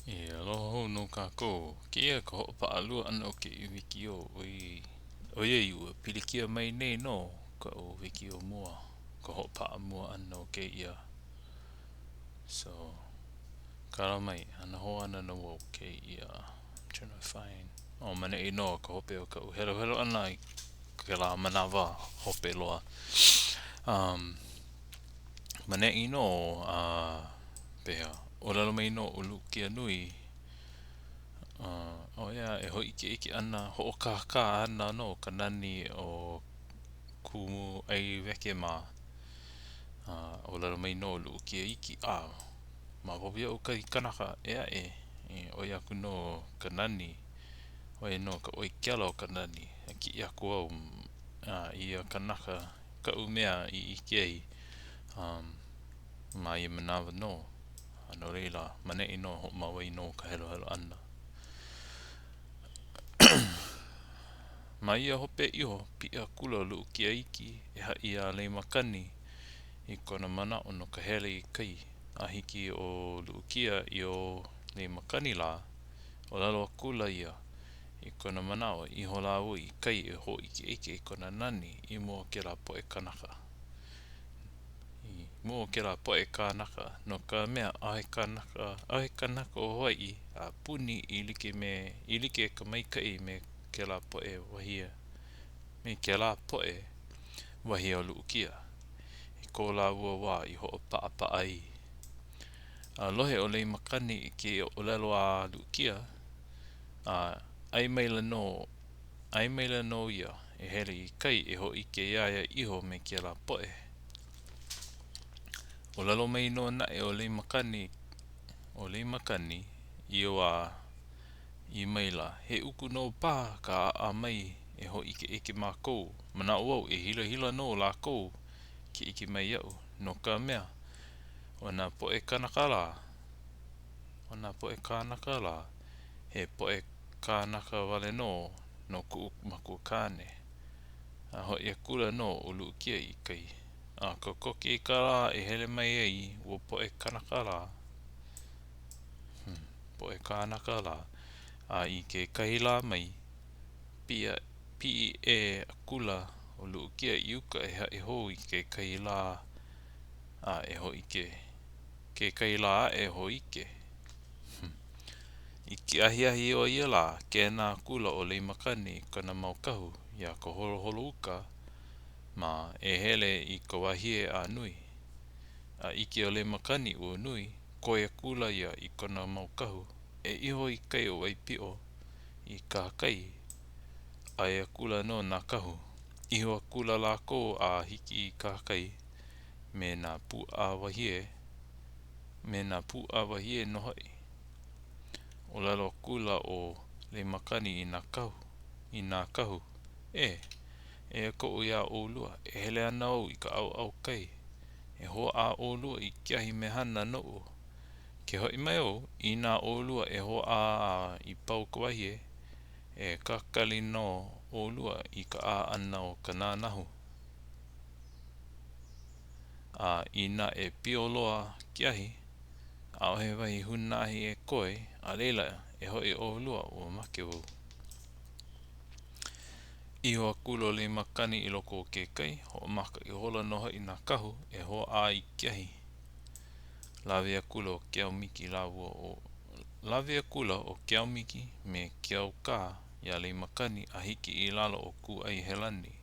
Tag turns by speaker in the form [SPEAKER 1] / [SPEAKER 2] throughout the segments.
[SPEAKER 1] E aloha hou nō kākou. Kēia ka hoʻopaʻalua ʻana o kēia wikiō ʻoiai ua pilikia mai nei nō kaʻu wikiō mua, ka hoʻopaʻa mua ʻana o kēia. So, kala mai, hana hou ana nō wau kēia. I'm trying to find. Oh, maneʻi nō ka hope o kaʻu heluhelu ʻana i kēlā manawa hope loa. Um, maneʻi nō, a uh, pehea, ʻōlelo mai nō ʻo Luʻukia nui, uh, ʻo ia e hōʻikeʻike ana, hoʻokākā ana nō ka nani o Kumu ʻAiweke mā. Uh, ʻōlelo mai nō ʻo Luʻukia iki, a maopopo iaʻu kahi kanaka ʻē aʻe, e ʻoi aku nō ka nani, ʻo ia nō ka ʻoi kela o ka nani. A kiʻi aku au uh, i ia kanaka kaʻu mea i ʻike ai um, ma ia manawa nō. A no laila, maneʻi nō hoʻomau ai nō ka heluhelu ʻana. Ma ia hope iho, piʻi akula ʻo Luʻukia iki e haʻi iā Leimakani i kona manaʻo no ka hele i kai. A hiki ʻo Luʻukia i o Leimakani lā, ʻōlelo akula ia i kona manaʻo e iho lāua i kai e hōʻikeʻike i kona nani i mua o kēlā poʻe kanaka. I mua o kēlā poʻe kānaka, no ka mea, ʻaʻohe kanaka, ʻaʻohe kanaka o Hawaiʻi a puni i like me, i like ka maikaʻi me kēlā poʻe wahi a, me kēlā poʻe, wahi a Luʻukia, i ko lāua wā i hoʻopaʻapaʻa ai. A lohe ʻo Leimakani i kēia ʻōlelo a Luʻukia, a ʻae maila nō, ʻae maila nō ia e hele i kai e hōʻike iā ia iho me kēlā poʻe. ʻŌlelo mai nō naʻe ʻo Leimakani, ʻo Leimakani, i ia wā, ʻī maila, He uku nō paha ka ʻaʻa mai e hōʻikeʻike mākou. Manaʻo au e hilahila nō lākou ke ʻike mai iaʻu, no ka mea, ʻo nā poʻe kānaka lā, ʻo nā poʻe kānaka lā, he poʻe kānaka wale nō no kuʻu makuakāne. A hoʻi akula nō ʻo Luʻukia i kai. A kokoke i ka lā e hele mai ai ua poʻe kanaka lā, hmm, poʻe kānaka lā, a i kekahi lā mai, piʻi, piʻi ʻē akula ʻo Luʻukia i uka e haʻi hou i kekahi lā a e hōʻike, kekahi lā aʻe e hōʻike. Hmm. I ke ahiahi o ia lā, kēnā akula ʻo Leimakani i kona mau kahu iā Kaholoholo-uka mā e hele i ka wahie a nui. A ʻike ʻo Leimakani ua nui, koi akula ia i kona mau kahu e iho i kai o Waipiʻo i kahakai. ʻAe akula nō nā kahu. Iho akula lākou a hiki i kahakai me nā pūʻā wahie, me nā pūʻā wahie nō hoʻi. ʻŌlelo akula ʻo Leimakani i nā kahu, i nā kahu, E, eia koʻu iā ʻolua, e hele ana au i ka ʻaoʻao kai. E hoʻā ʻolua i ke ahi mehana noʻu. Ke hoʻi mai au, inā ʻolua e hoʻā a i pau ka wahie, e kakali nō ʻolua i ka ʻā ʻana o ka nānahu. A inā e pio loa ke ahi, ʻaʻohe wahi huna ahi e koe, a laila, e hoʻi ʻolua ua make wau. Iho akula ʻo Leimakani i loko o ke kai, hoʻomaka ihola nō hoʻi nā kahu e hoʻā i ke ahi. Lawe akula ʻo Keaumiki lāua ʻo Lawe akula ʻo Keaumiki me Keaukā iā Leimakani a hiki i lalo o Kūʻaihelani.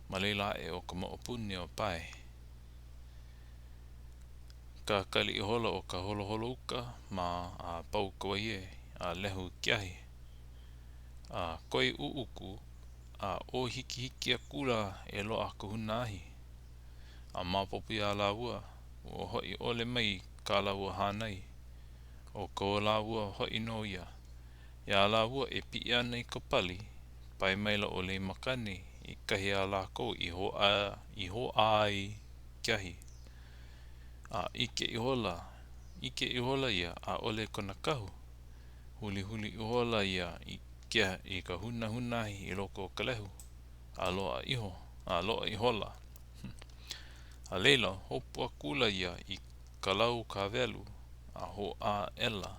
[SPEAKER 1] Ma laila aʻe o ka moʻopuni o Pae. Kakali ihola ʻo Kaholoholo-uka mā a pau ka wahie a lehu ke ahi. A koe ʻuʻuku a ʻōhikihiki akula e loaʻa ka huna ahi. A maopopo iā lāua, ua hoʻi ʻole mai kā lāua hānai. ʻO ko lāua hoʻi nō ia. Iā lāua e piʻi ana i ka pali, pae maila ʻo Leimakani i kahi a lākou i hoʻā, i hoʻā ai ke ahi. A ʻike ihola, ʻike ihola ia ʻaʻole kona kahu. Hulihuli ihola ia i ke, i ka hunahuna ahi i loko o ka lehu, a loaʻa iho, a loaʻa ihola. A laila, hopu akula ia i ka lau kāwelu a hoʻā aʻela.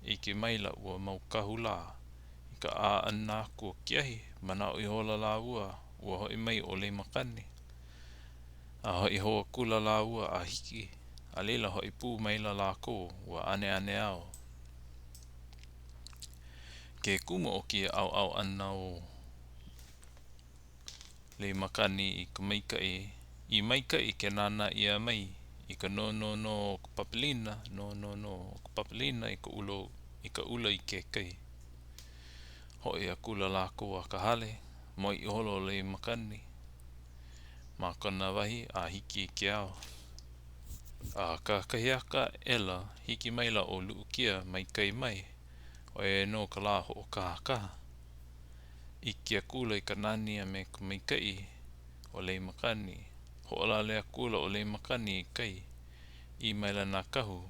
[SPEAKER 1] ʻIke maila ua mau kahu lā i ka ʻā ʻana aku o ke ahi, manaʻo ihola lāua ua hoʻi mai ʻo Leimakani. A hoʻi hou akula lāua a hiki, a laila hoʻi pū maila lākou ua ʻaneʻane ao. Ke kumu o kēia ʻauʻau ʻana o Leimakani i ka maikaʻi, i maikaʻi ke nānā ʻia mai i ka nonono o ka papilina, nonono o ka papilina i ka ulo, i ka ʻula i ke kai. Hoʻi akula lākou a ka hale, moe ihola ʻo Leimakani ma kona wahi a hiki i ke ao. A kakahiaka aʻela, hiki maila ʻo Luʻukia mai kai mai, ʻoiai nō ka lā hoʻokahakaha. ʻIke akula i ka nani a me ka maikaʻi o Leimakani. Hoʻolale akula ʻo Leimakani i kai. ʻĪ maila nā kahu,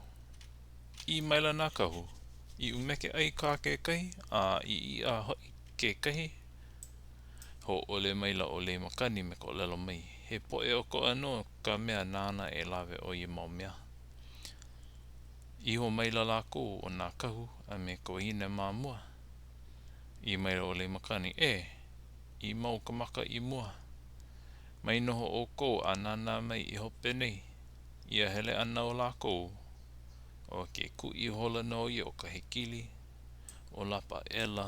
[SPEAKER 1] ʻĪ maila nā kahu, I ʻumeke ʻai kā kekahi, a i iʻa hoʻi kekahi. Hōʻole maila ʻo Leimakani me ka ʻōlelo mai, He poʻe ʻokoʻa nō ka mea nāna e lawe ʻo ia mau mea. Iho maila lākou ʻo nā kahu a me ka wahine ma mua. ʻĪ maila ʻo Leimakani, E! I mau ka maka i mua. Mai noho ʻoukou a nānā mai i hope nei. Ia hele ʻana o lākou, ʻo ke kuʻi ihola nō ia o ka hekili, ʻōlapa aʻela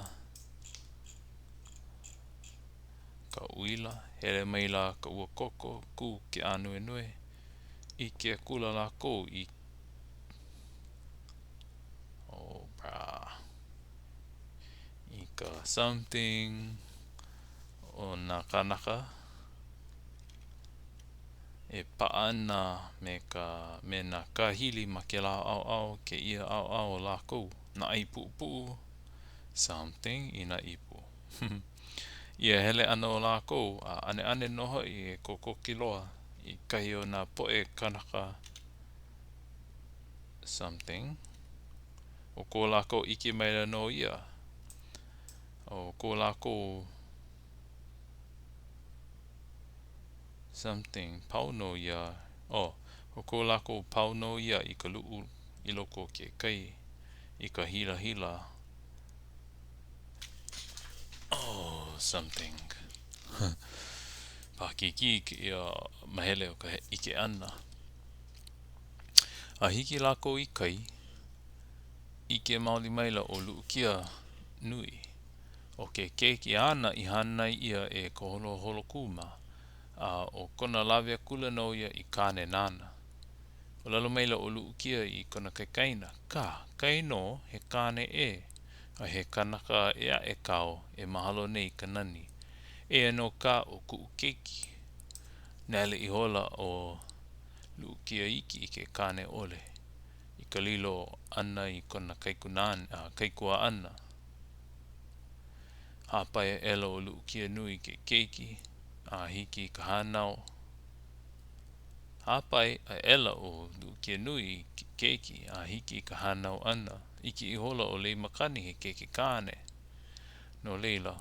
[SPEAKER 1] ka uila, hele maila ka uakoko, kū ke ānuenue, ʻike akula lākou i oh brah i ka something o nā kānaka e paʻa ana me ka me nā kāhili ma kēlā ʻaoʻao kēia ʻaoʻao o lākou, nā ʻai puʻupuʻu something i nā ipu. Ia hele ʻana o lākou, a ʻaneʻane nō hoʻi e kokoke loa i kahi o nā poʻe kānaka something. ʻO ko lākou ʻike maila nō ia. ʻO ko lākou something, pau nō ia, oh, ʻo ko lākou pau nō ia i ka luʻu i loko o ke kai i ka hilahila, oh, something. Paʻakikī kēia mahele o ka ʻike ʻana. A hiki lākou i kai, ʻike maoli maila ʻo Luʻukia nui, ʻo ke keiki āna i hānai ʻia e ka holoholokū mā, a ʻo kona lawe akula nō ia i kāne nāna. ʻŌlelo maila ʻo Luʻukia i kona kaikaina, Kā, kainō he kāne ʻē, a he kanaka ʻē aʻe kāu e mahalo nei i ka nani. Eia nō kā ʻo kuʻu keiki. Nele ihola ʻo Luʻukia iki i ke kāne ʻole, i ka lilo ʻana i kona kaikunāne, a kaikuaʻana. Hāpai aʻela ʻo Luʻukia nui i ke keiki, a hiki i ka hānau. Hāpai aʻela ʻo Luʻukia nui i ke keiki, a hiki i ka hānau ʻana. ʻIke ihola ʻo Leimakani he keiki kāne. No laila,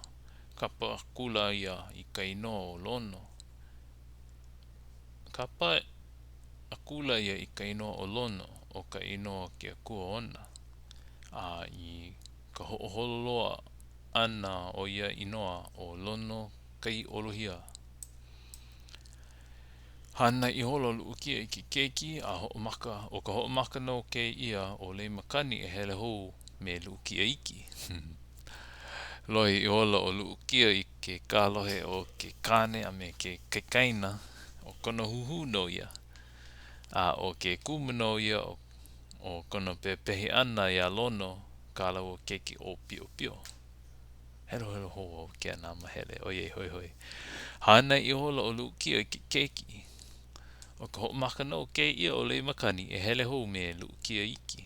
[SPEAKER 1] kapa akula ia i ka inoa ʻo Lono. Kapa akula ia i ka inoa ʻo Lono, ʻo ka inoa o ke akua ona, a i ka hoʻoholo loa ʻana o ia inoa ʻo Lono-kai-olohia. Hānai ihola ʻo Luʻukia i ke keiki a hoʻomaka, ʻo ka hoʻomaka nō kēia o Leimakani e hele hou me Luʻukia iki. Lohe ihola ʻo Luʻukia i ke kālohe o ke kāne a me ke kaikaina, ʻo kona huhū nō ia. A ʻo ke kumu nō ia o kona pepehi ʻana iā Lono, kā lāua keiki ʻōpiopio. Heluhelu hou au i kēia nā mahele ʻoiai hoihoi. Hānai ihola ʻo Luʻukia i ke keiki. ʻO ka hoʻomaka nō kēia o Leimakani e hele hou me Luʻukia iki.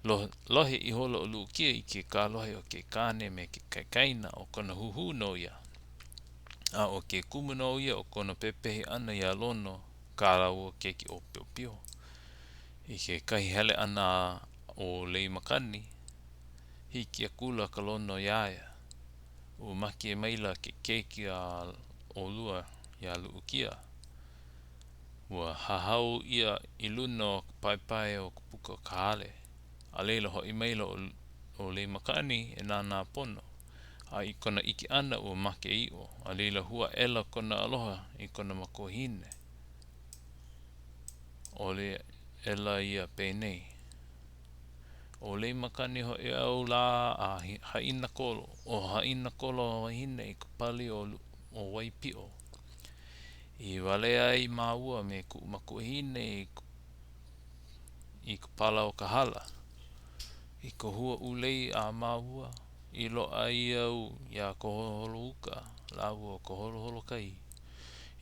[SPEAKER 1] Lohe ihola ʻo Luʻukia i ke kālohe o ke kāne me ke kaikaina, ʻo kona huhū nō ia. A ʻo ke kumu nō ia o kona pepehi ʻana iā Lono, kā lāua keiki ʻōpiopio. I kekahi hele ʻana o Leimakani, hiki akula ka lono iā ia. Ua make maila ke keiki a ʻolua iā Luʻukia. Ua hahau ʻia i luna o ka paepae o ka puka o ka hale. A laila hoʻi maila ʻo Leimakani e nānā pono. A i kona ʻike ʻana ua make ʻiʻo, a laila hū aʻela kona aloha i kona makuahine. ʻŌlelo aʻela ia penei, ʻO Leimakani hoʻi au lā a Hainakolo, ʻo Hainakolo wahine i ka pali o Waipiʻo. I walea ai māua me kuʻu makuahine i ka pala o ka hala. I ka hua ʻūlei a māua i loaʻa ai au iā Kaholohouka lāua ʻo Kaholoholokai.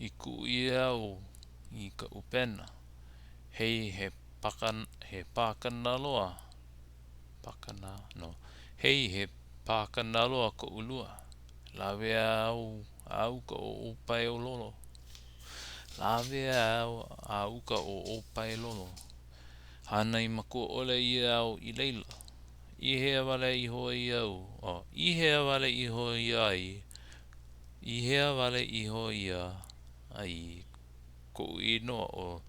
[SPEAKER 1] I kuʻu ʻia au i ka ʻupena, hei he he pākana loa, pākana no, hei he pākana loa koʻu lua. Lawe au a uka o ʻŌpaelolo. Lawe au a uka o ʻŌpaelolo. Hānai makua ʻole ʻia au i laila. I hea wale iho ai au, oh, i hea wale iho ia ai, i hea wale iho ʻia ai koʻu inoa ʻo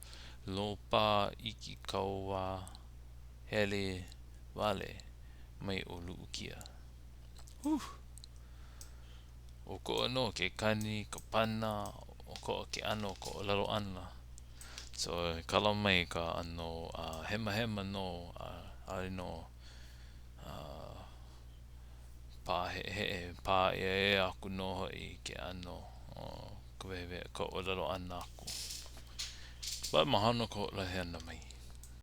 [SPEAKER 1] Lopāikikauahele wale mai ʻo Luʻukia. Whew! ʻOkoʻa nō ke kani, ka pana, ʻokoʻa ke ʻano o ka ʻōlelo ʻana. So, e kala mai ka ʻano hemahema nō a ʻaʻole nō pāheʻeheʻe, pāʻeaʻea aku nō hoʻi ke ʻano o ka wehewehe, ka ʻōlelo ʻana aku. But mahalo no ka hoʻolohe ʻana mai.